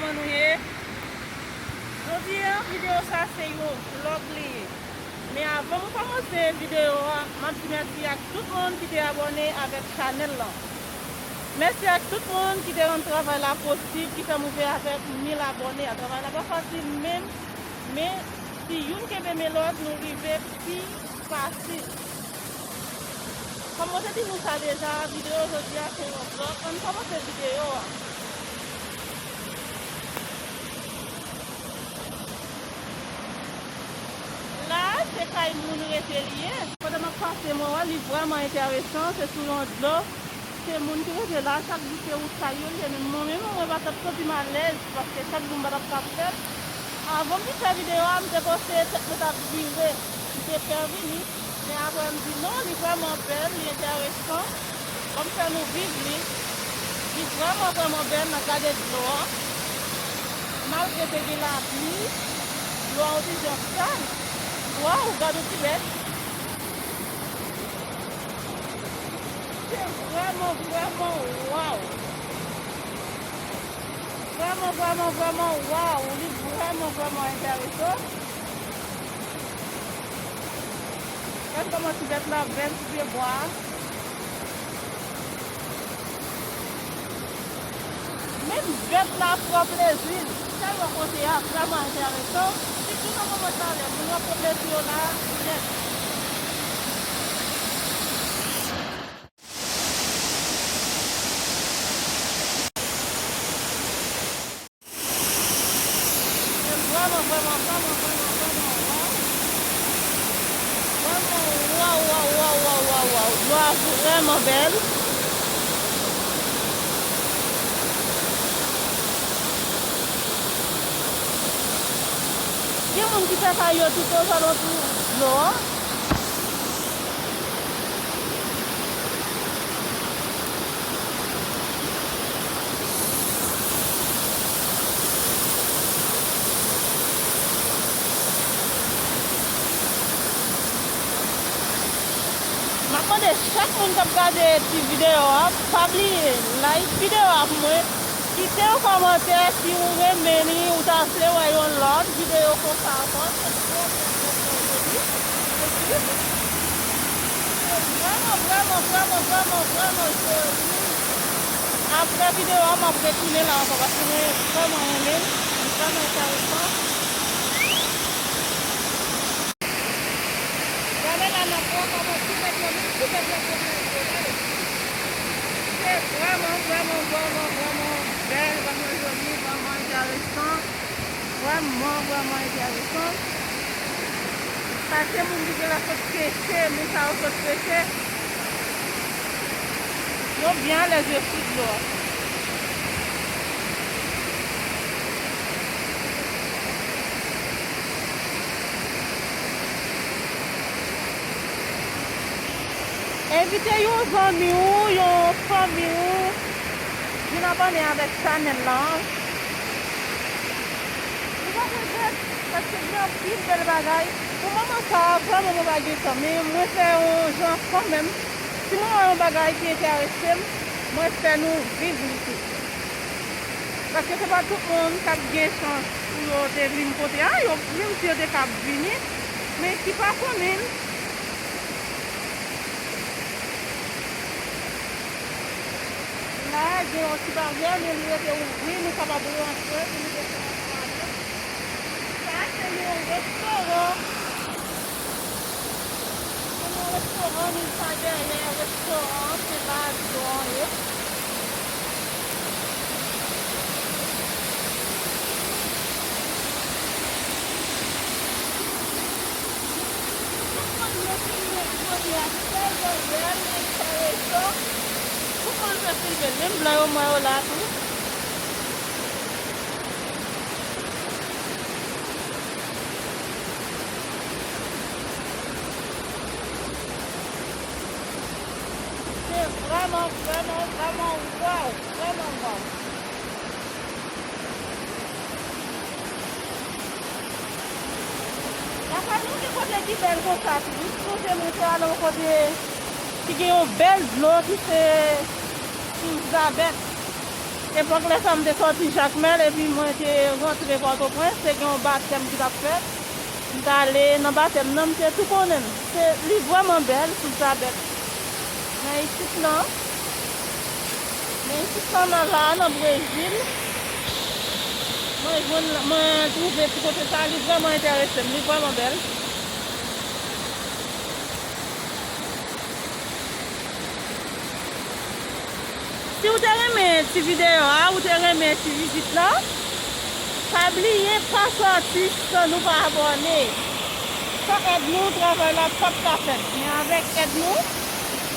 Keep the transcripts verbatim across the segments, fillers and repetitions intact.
Kòman nou ye? Jodi a, videyo sa se yon vlòg li ye. Men avan mwen kòmanse videyo a, m ap di mèsi ak tout moun ki te abòne avèk chanèl lan. Mèsi ak tout moun ki te rann travay la posib, ki fè m rive avèk mil abòne a. Travay la pa fasil menm, men si youn kenbe men lòt, nou rive pi fasil. Kòm mwen te di nou sa deja, videyo jodi a se yon vlòg. Ann kòmanse videyo a. La, se kay moun rete li ye. Pandan m ap pase, mwen wè li vrèman enteresan. Se sou yon dlo. Se moun ki rete la, chak jou se wout kay yo li ye. Men mwen menm, mwen pa t ap santi m alèz, paske chak jou m pa t ap ka fè l. Avan m fin fè videyo a, m te panse tèt mwen t ap vire. M te pè vini. Men apre m di non, li vrèman bèl, li enteresan. Ban m fè nou viv li. Li vrèman, vrèman bèl, n ap gade dlo a. Malgre te gen lapli, dlo a yon ti jan sal. Waw, gade yon ti bèt. Se vrèman, vrèman waw. Vrèman, vrèman, vrèman waw. Li vrèman, vrèman enteresan. Gad kòman ti bèt la bèl sou pye bwa a. Menm bèt la pran plezi l. Tèlman kote a vrèman enteresan. Sitou nan moman talè, moun yo pran plezi yo la nèt. Vrèman, vrèman, vrèman, vrèman, vrèman, waw. Vrèman, waw, waw, waw. Dlo a vrèman bèl. Gen moun ki fè kay yo tout ozalantou dlo a. M ap mande chak moun k ap gade ti videyo a, pa bliye like videyo a pou mwen, kite yon kòmantè si ou renmen li, ou ta vle wè yon lòt videyo konsa ankò. Se vrèman, vrèman, vrèman, vrèman, vrèman, vrèman joli. Apre videyo a, m ap retounen la ankò, paske mwen vrèman renmen l, li vrèman enteresan. Gade la nan pran kòman ti bèt yo, menm ti bèt yo pran plezi yo, gade. Se vrèman, vrèman, vrèman, vrèman bèl, vrèman joli, vrèman enteresan. Vrèman, vrèman enteresan. Sa se moun ki genlè sot peche, moun sa yo sot peche. Yo byen alèz yo sou dlo a. Envite yon zanmi w, yon fanmi w, vin abòne avèk chanèl lan. Ou pa regrèt, paske gen anpil bèl bagay. Pou moman sa a, vrèman mwen pa gen tan, men mwen fè yon jan kanmenm. Si mwen wè yon bagay ki enterese m, mwen fè nou viv li tou. Paske se pa tout moun k ap gen chans pou yo te vin kote a, yo, menm si yo te ka vini, men ki pa konnen. La, gen yon ti baryè, men li rete ouvri, nou kapab rantre pou nou te fè yon travay. Sa se yon restoran. Se yon restoran, nou pa dèyè restoran an, se la dlo an ye. Tout moun vle filme jodi a, tèlman bèl, enteresan. Tout moun vle filme, menm blan yo mwen yo la tou. Se vrèman, vrèman, vrèman waw, vrèman waw. Lakay nou gen kote ki bèl konsa tou wi. Sonje mwen te al yon kote ki gen yon bèl dlo ki se Sous Zabèt. Epòk lè sa m te sòti Jakmèl epi mwen te rantre Pòtoprens, te gen yon batèm ki t ap fèt. M t ale nan batèm nan, m te tou konnen l. Se, li vrèman bèl, Silvabèk. Men isit lan, men isit lan nan la, nan Brezil, mwen jwenn, mwen twouve ti kote sa, li vrèman enterese m, li vrèman bèl. Si w te renmen ti videyo a, ou te renmen ti vizit lan, pa bliye pa sòti san nou pa abòne. San èd nou, travay la p ap ka fèt. Men avèk èd nou,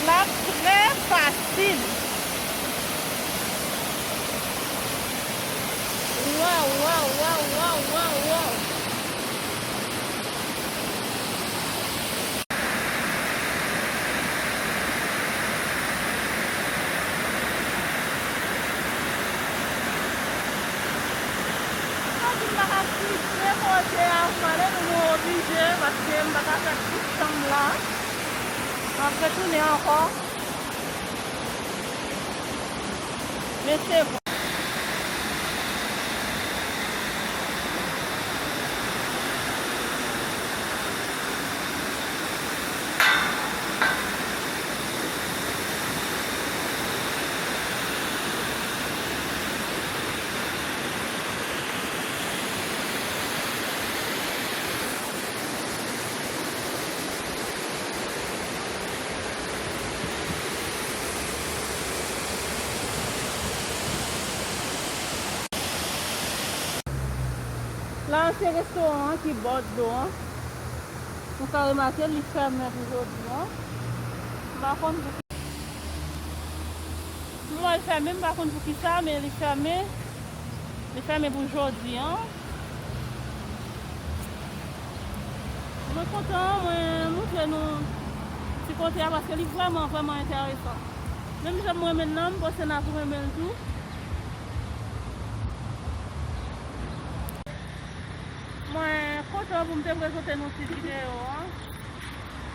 l ap trè fasil. Waw, waw, waw, waw, waw, waw. Anpil m pa ka kite kote a, fale nou, nou oblije, paske m pa ka fè tout tan m la. M ap retounen ankò. Men se vre. La, se restoran an ki bò dlo an. Nou ka remake, li fèmen pou jodi an. M pa konn pou ki, m wè l fèmen, m pa konn pou ki sa, men li fèmen. Li fèmen pou jodi an. Mwen kontan, mwen montre nou ti kote a paske li vrèman, vrèman enteresan. Menm jan m renmen l lan, m panse n ap renmen l tou. Mwen kontan pou m te prezante nou ti videyo an,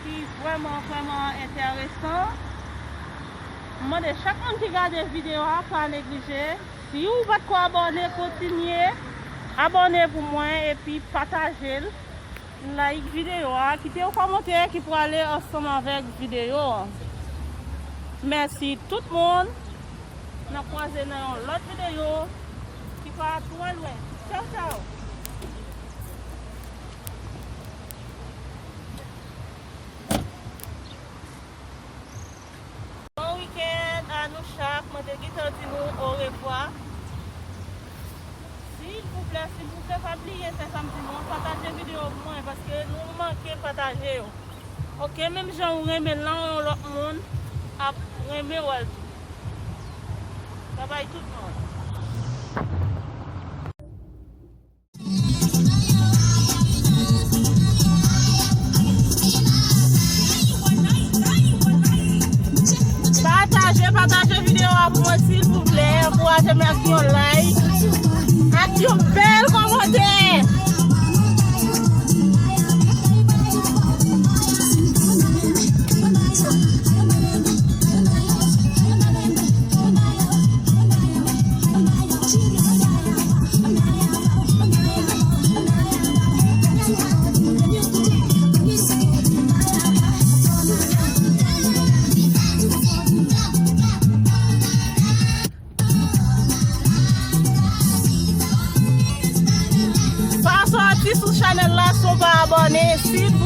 ki vrèman, vrèman enteresan. M mande chak moun ki gade videyo a, pa neglije. Si w pa t ko abòne, kontinye abòne pou mwen epi pataje l. Like videyo a, kite yon kòmantè ki prale ansanm avèk videyo an. Mèsi tout moun. N ap kwaze nan yon lòt videyo ki pa twò lwen. Tchaw, tchaw. Bon wikenn a nou chak. Mwen te gentan di nou orevwa. Silvouplè, silvouplè, pa bliye fè sa m di nou an, pataje videyo pou mwen, paske nou manke pataje yo. Oke, menm jan ou renmen l lan, yon lòt moun ap renmen wè l tou. Babay tout moun. Pataje, pataje videyo a pou mwen, silvouplè. Ankouraje m ak yon like, ak yon bèl kòmantè. Pa sòti sou chanèl la san w pa abòne, silvouplè.